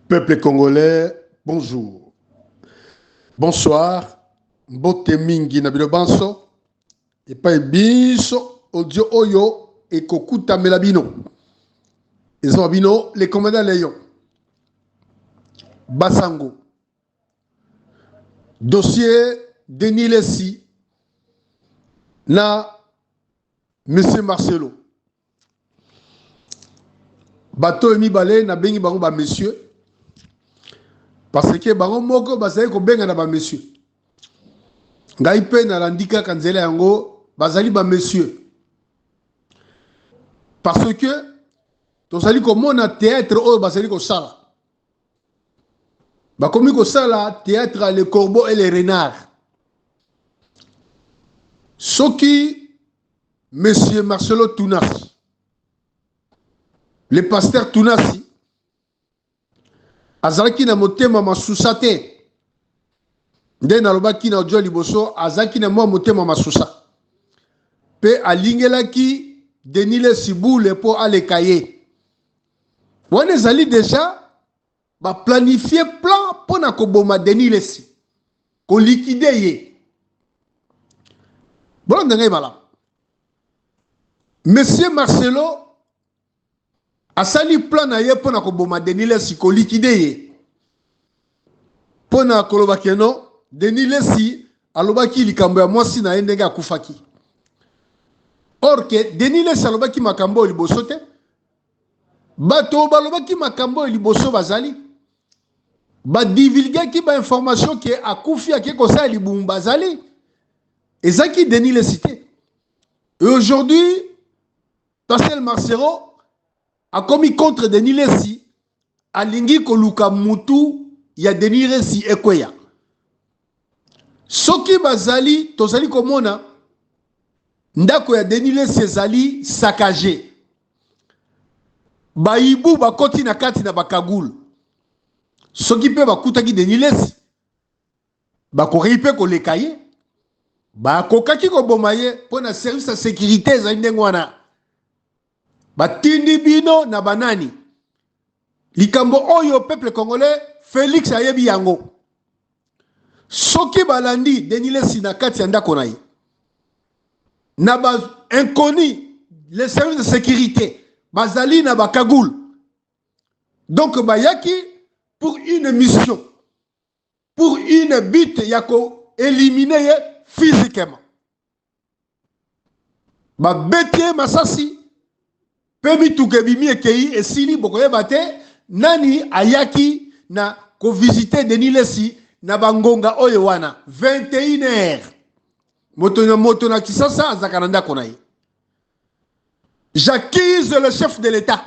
Peuple congolais, bonjour. Bonsoir. Mbote mingi na bino banso. Epai biso audio oyo ekokutamela bino. Eza bino le commandant Leon. Basango. Dossier Denis Lessi na Monsieur Marcelo. Bato oyo mibale nabengi bango ba monsieur parce que bango moko bazali kobengana ba monsieur. Ngai mpe nalandi kaka nzela yango, bazali ba monsieur parce que tozali komona théâtre oyo bazali kosala. Bakomi kosala théâtre le corbeau et le renard. Soki monsieur Marcelo Tunasi, le pasteur Tunasi, azalaki na motema masusa te, nde nalobaki na audio liboso, azalaki na mwa motema masusa mpe alingelaki Denis Lessi bule mpo aleka ye. Wana ezali deja ba planifier plan mpo na koboma Denis Lessi, kolikide ye. Bolanda ngai malamu. Monsieur Marcelo asali plan na ye mpo na koboma Denis Lessi, kolikide ye mpo na koloba ke non, Denis Lessi alobaki likambo ya mwasi na ye ndenge akufaki. Or ke Denis Lessi alobaki makambo oyo liboso te. Bato balobaki makambo oyo liboso bazali badivulgaki ba information ke akufi ake kosala libumu bazali ezaki Denis Lessi te. Et aujourd'hui Pascal Marcelo akomi contre Denis Lessi, alingi koluka mutu ya Denis Lessi ekweya. Soki bazali tozali komona ndako ya Denis Lessi ezali saccagé, bayibu bakoti na kati na bakagule. Soki mpe bakutaki Denis Lessi, bakokaki mpe koleka ye, bakokaki koboma ye mpo na service ya sécurité ezali ndenge wana. Batindi bino na banani? Likambo oyo peuple congolais, Félix ayebi yango. Soki balandi Denis Lessi na kati ya ndako na ye na ba inconnu, les services de sécurité bazali na bakagoule, donc bayaki pour une mission, pour une but ya ko éliminer ye physiquement. Babeti ye masasi mpe mituka ebimi ekei esili, bokoyeba te nani ayaki na kovisite Denis Lessi na bangonga oyo wana 21 heures. Moto na moto na Kisasa azalaka na ndako na ye. J'accuse le chef de l'État,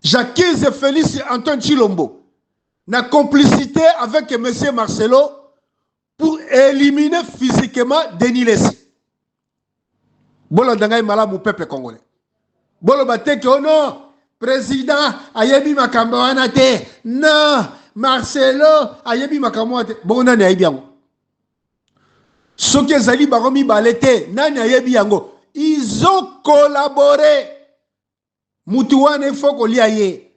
j'accuse Félix Antoine Tshilombo na complicité avec monsieur Marcelo pour éliminer physiquement Denis Lessi. Bolanda ngai malamu, peuple congolais. Boloba te ke oh non, président ayebi makambo wana te, non, Marcelo ayebi makambo wana te. Bongo nani ayebi yango? Soki ezali bango mibale te, nani ayebi yango? Ils ont collaboré. Mutu wana il faut kolia ye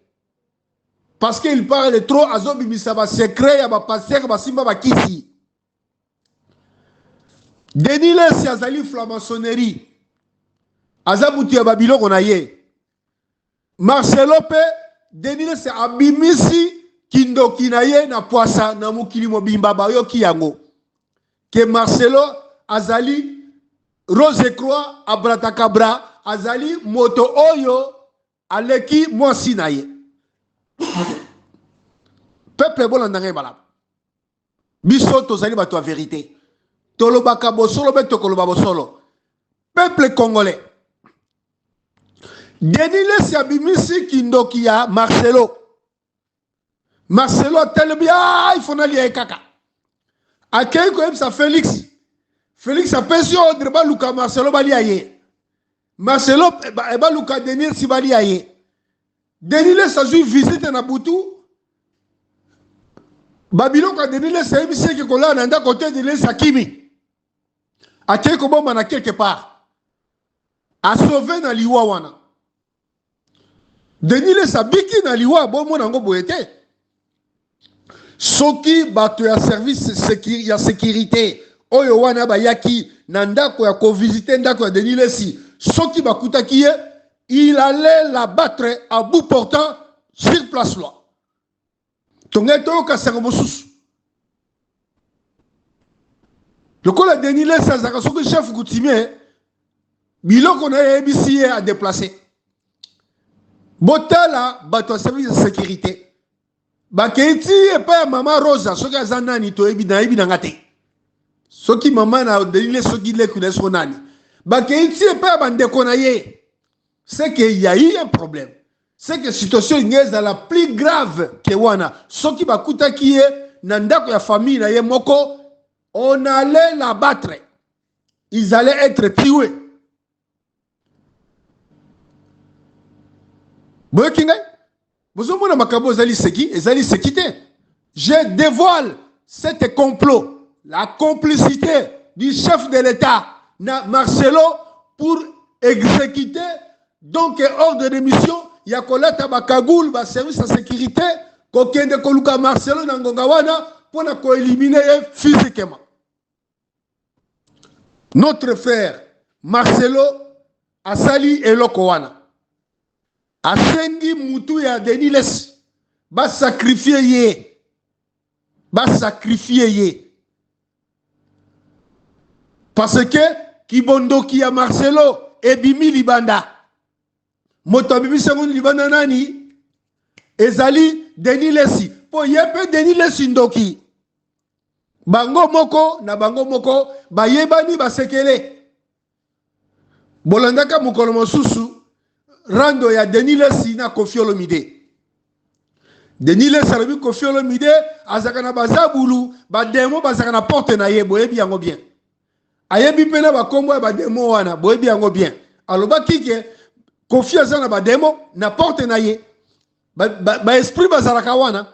parce que il parle trop, azobimisa basecret ya bapasteur basimba bakisi. Denis Lessi azali franc-maçonnerie, aza mutu ya babiloko na ye. Marcelo mpe, Denis Lessi abimisi kindoki na ye na pwasa na mokili mobimba, bayoki yango ke Marcelo azali Rose Croix abratakabra, azali moto oyo aleki mwasi na ye. Peuple, bolanda ngai malamu. Biso tozali bato ya vérité, tolobaka bosolo mpe tokoloba bosolo. Peuple congolais, Denis Lessi abimisi kindoki ya Marcelo. Marcelo atelemi, ah, il faut nalia ye kaka. Akei koyebisa Félix. Félix apesi ordre baluka Marcelo balia ye, Marcelo baluka Denis Lessi balia ye. Denis Lessi azwi visite na butu, babiloko ya Denis Lessi ayebisi eke kolala na ndako te. Denis Lessi akimi, akei kobomba na quelque part, asauve na liwa wana. Denis Lessi abiki na liwa, bomona yango boye te. Soki bato ya service ya securite oyo wana bayaki na ndako ya kovisite ndako ya Denis Lessi, soki bakutaki ye, il allait l'abattre à bout portant sur place là. Tongaki toyoka sango mosusu. Lokola Denis Lessi azalaka soki chef coutumier, biloko na ye ayebisi ye a déplacer. Botala bato ya service ya sécurité bakei ti epai ya mama Rosa, soki aza nani toyebi, nayebi na nga te, soki mama na Denis Lessi, soki leki na ye, soko nani, bakei ti epai ya bandeko na ye. C'est que y a eu un problème, c'est que situation elingi ezala plus grave ke wana. Soki bakutaki ye na ndako ya famille na ye moko, on allait l'abattre, ils allaient être tués. Boyoki ngai? Bozomona makambo ezali seki, ezali seki te. Je dévoile cet complot, la complicité du chef de l'État na Marcelo pour exécuter donc ordre de mission ya kolata bakagoule, baservice ya sécurité, kokende koluka Marcelo na ngonga wana mpo na koelimine ye physiquement. Notre frère Marcelo asali eloko wana, asengi mutu ya Denis Lessi basakrifie ye, basakrifie ye, parce que kibondoki ya Marcelo ebimi libanda. Moto abimisi yango libanda nani? Ezali Denis Lessi, mpo ye mpe Denis Lessi ndoki. Bango moko na bango moko bayebani basekele. Bolandaka mokolo mosusu rando ya Denis Lessi na Koffi Olomide. Denis Lessi alobi Koffi Olomide azalaka na bazabulu, bademo bazalaka na porte na ye, boyebi yango bien. Ayebi mpe na bakombo ya bademo wana, boyebi yango bien. Alobaki ke Koffi aza na bademo na porte na ye, ba esprit bazalaka wana.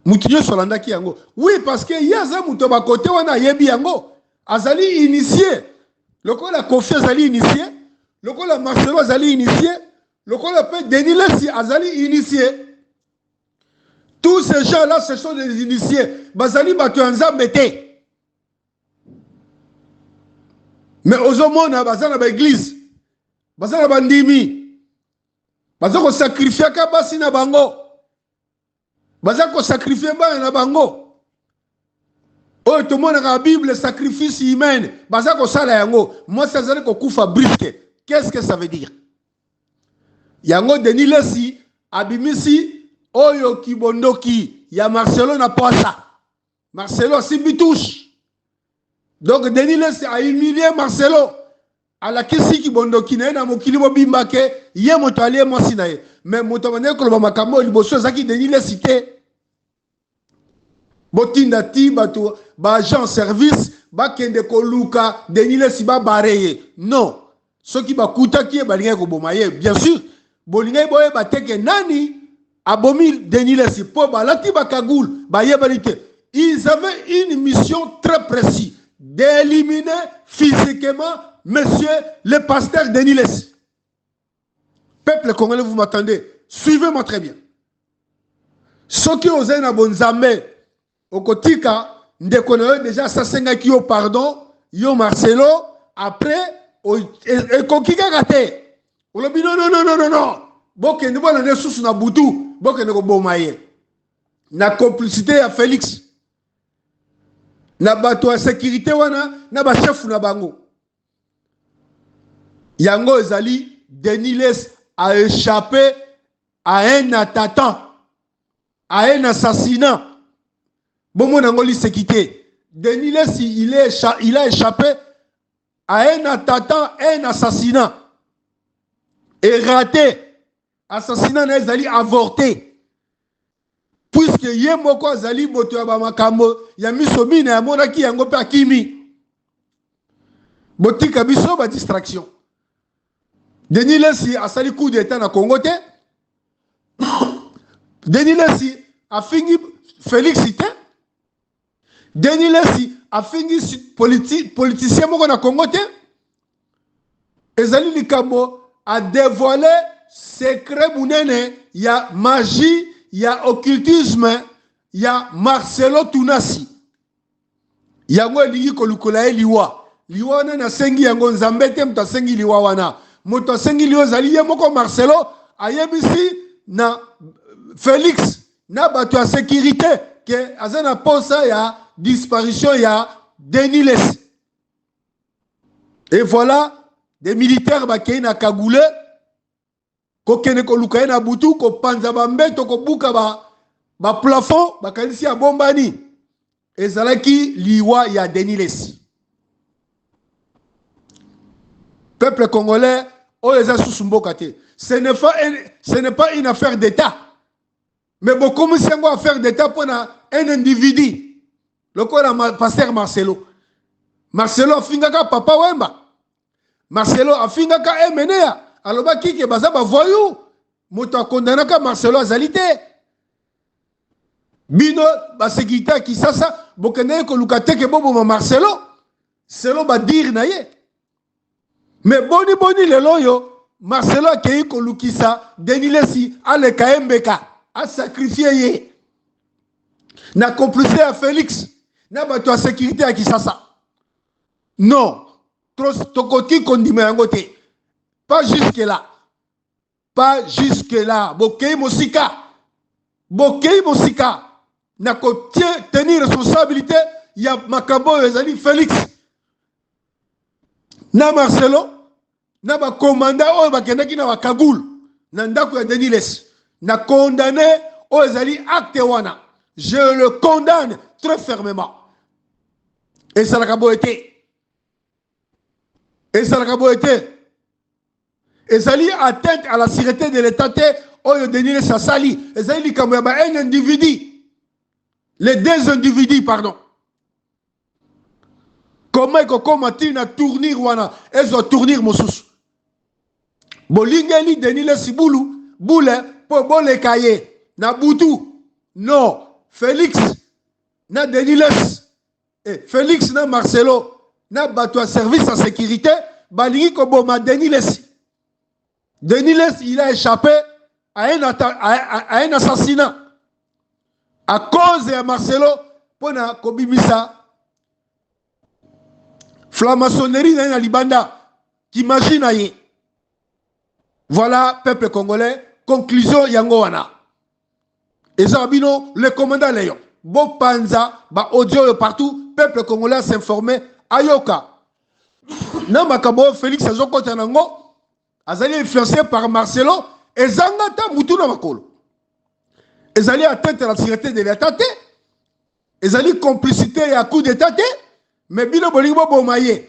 Mutu nyonso alandaki yango. Oui, parce que ye aza moto ya bakote wana, ayebi yango, azali initié. Lokola Koffi azali initié, lokola Marcelo azali initié, lokola mpe Denis Lessi azali initié. Tous ces gens-là, ce sont des initiés. Bazali bato ya Nzambe te. Mais ozomona baza na ba église, baza na bandimi, baza kosacrifiaka basi na bango, baza kosacrifie bana na bango. Oyo tomonaka Bible, sacrifice humaine, baza kosala yango. Mwasi azali kokufa brusque. Qu'est-ce que ça veut dire? Yango Denis Lessi abimisi oyo kibondoki ya Marcelo na poasa. Marcelo asimbi touche. Donc Denis Lessi a humilié Marcelo. Alakisi kibondoki na ye na mokili mobimba ke ye moto alie mwasi na ye. Mais moto abandaki koloba makambo oyo liboso ezalaki Denis Lessi te. Botinda ti bato ba agent service bakende koluka Denis Lessi babare ye. Non, soki bakutaki ye balingaki koboma ye. Bien sûr, bolingaki boyeba te ke nani abomi Denis Lessi mpo balati bakagoule, bayebani te. Ils avaient une mission très précise d'éliminer physiquement monsieur le pasteur Denis Lessi. Peuple congolais, vous m'attendez, suivez-moi très bien. Soki ozali na bonzambe, okotika ndeko na yo déjà asasengaki yo pardon, yo Marcelo, après ekoki kaka te olobi non, non, non, non, non, non, bokende bona nde susu na butu, bokende koboma ye na complicité ya Félix na bato ya sécurité wana na bashefu na bango. Yango ezali Denis Lessi a échappé à un attentat, à un assassinat. Bomona yango liseki te. Denis Lessi, il a échappé à un attentat, un assassinat. Et raté. Assassinat na ezali avorté. Puisque ye moko azali moto ya bamakambo ya miso mine, amonaki yango mpe akimi. Botika biso ba distraction. Denis Lessi asali coup d'état na Congo te. Denis Lessi afingi Félix te. Denis Lessi afingi politicien moko na Congo te. Ezali likambo a dévoilé secret munene ya magie, ya occultisme. ya Marcelo Tunasi yango elingi kolukola ye liwa. Liwa wana nasengi yango Nzambe te, moto asengi liwa wana, moto asengi liwa ezali ye moko Marcelo. Ayebisi na Felix na bato ya sécurité ke aza na posa ya disparition ya Denis Lessi. Et voilà, des militaires bakei na cagoule kokende koluka ye na butu, kopanza bambeto, kobuka ba plafond, bakanisi abombani. Ezalaki liwa ya Denis Lessi. Peuple congolais, oyo eza susu mboka te. Ce n'est pas une affaire d'État, mais bokomisi yango affaire d'État mpona un individu lokola pasteur Marcelo. Marcelo afingaka Papa Wemba, Marcelo afingaka Emenea, alobaki ke baza bavoyou. Moto akondanaka Marcelo azali te. Bino basécurité ya Kisasa bokendeki koluka te ke boboma Marcelo selon badires na ye. Mais boni boni lelo oyo Marcelo akei kolukisa Denis Lessi, aleka ye mbeka, asacrifier ye na complicité ya Félix na bato ya sécurité ya Kisasa? Non, tokoki kondima yango te. Pas jusque là, pas jusque là. Bokei mosika, bokei mosika na kotie tenir responsabilité ya makambo oyo. Ezali Félix na Marcelo na bakomanda oyo bakendaki na bacagoule na ndako ya Denis Lessi. Na condamné oyo ezali acte wana, je le condamne très fermement. Ezalaka boye te, ezalaka boye te. Ezali atteinte à la sûreté de l'État te oyo Denis Lessi asali. Ezali likambo ya ba un individu, les deux individus, pardon. Comment ekokóma ntina tournure wana, ezwa tournure mosusu? Bolingeli Denis Lessi bulu bule mpo boleka ye na butu. Non, Félix na Denis Lessi, Félix na Marcelo na bato ya service ya sécurité balingi koboma Denis Lessi. Denis Lessi, il a échappé à un assassinat à cause ya Marcelo mpona kobimisa franc-maçonnerie na ye na libanda, kimagie na ye. Voilà, peuple congolais, conclusion yango wana. Eza bino le commandant Léon. Bopanza baaudio oyo partout, peuple congolais s'informe, ayoka na makambo oyo Félix azokɔta nango. Azali influencé par Marcelo. Ezanga ta mutu na makolo. Ezali atteinte à la sûreté de l'État te, ezali complicité ya coup d'État te, mais bino bolingi boboma ye.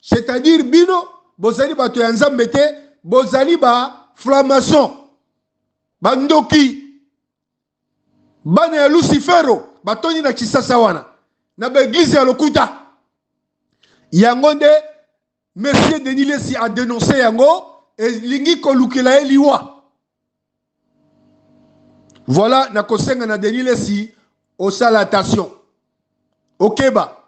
C'est-à-dire bino bozali bato ya Nzambe te, bozali ba franc-maçon, bandoki, bana ya Lucifero batondi na Kisasa wana na baéglise ya lokuta. Yango nde monsieur Denis Lessi adénonce yango, elingi kolukela ye liwa. Voilà, nakosenga na Denis Lessi osala attention, okeba,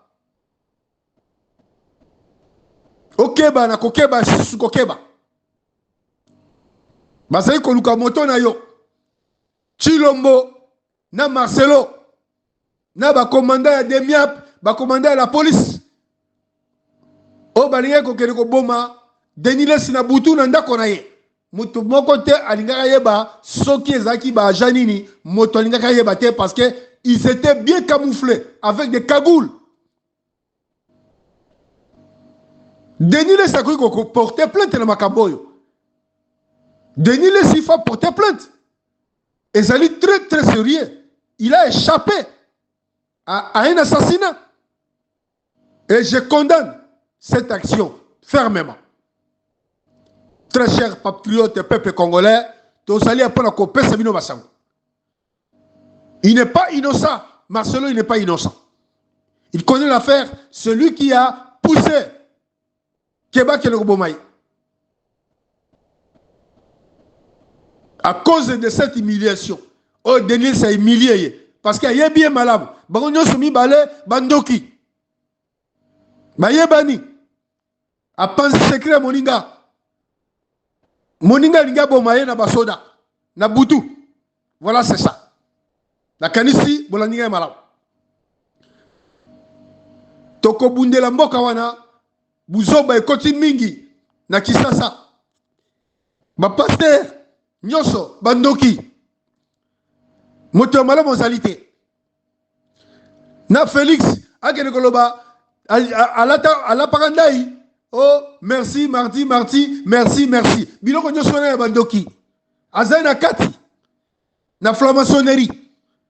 okeba na kokeba susu, kokeba. Bazali koluka moto na yo, Chilombo na Marcelo na bakomanda ya DEMIAP, bakomanda ya la police oyo balingaki kokende koboma Denis Lessi na butu na ndako na ye. Moto moko te alingaka yeba soki ezalaki baagent nini. Moto alingaka yeba te parce que ils étaient bien camouflés avec des cagoules. Denis Lessi akoki koporter plainte na makambo oyo. Denis Lessi, il faut porter plainte. Ezali très très sérieux. Il a échappé à un assassinat et je condamne cette action fermement. Très cher patriote et peuple congolais, tozali mpona kopesa bino basango. Il n'est pas innocent, Marcelo. Il n'est pas innocent, il connaît l'affaire. Celui qui a poussé ke bakende koboma ye à cause de cette humiliation oyo Denis a humilié ye, parce que ayebi ye malamu. Bango nyonso mibale bandoki, bayebani. Apanzi secret ya moninga. Moninga alingi aboma ye na basoda na butu. Voilà, c'est ça. Nakanisi bolandi ngai malamu. Tokobundela mboka wana, buzoba ekoti mingi na Kisasa. Ba pasteur nyonso bandoki, moto ya malamu azali te. Na Felix akende koloba alata alapaka ndai oh merci mardi mardi merci merci, biloko nyonso wana ya bandoki azali na kati na franc-maçonnerie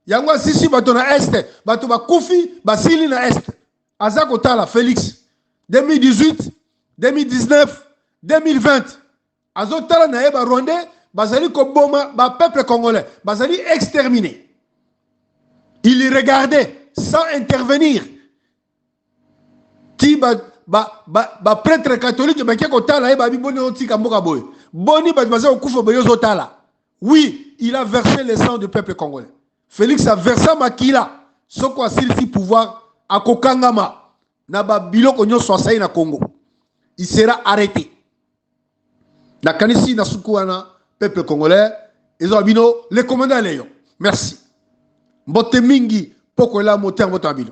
yango asisi bato na est, bato bakufi basili na est. Aza kotala Felix 2018, 2019, 2020, azotala na ye ba Rwandais bazali koboma ba peuple congolais, bazali exterminé. Il regardait sans intervenir. Ti ba ba ba, ba prêtre catholique bake kotala ye, babi boni otika mboka boye, boni bato baza kokufa boye, ozotala. Oui, il a versé le sang du peuple congolais. Félix a versé makila. Soko asilisi pouvoir, akokangama na ba biloko nyonso asali na Congo. Il sera arrêté. Nakanisi na suku wana, peuple congolais, ezo bino le commandant Léon. Merci. Mbote mingi poko ela motema mbote na bino.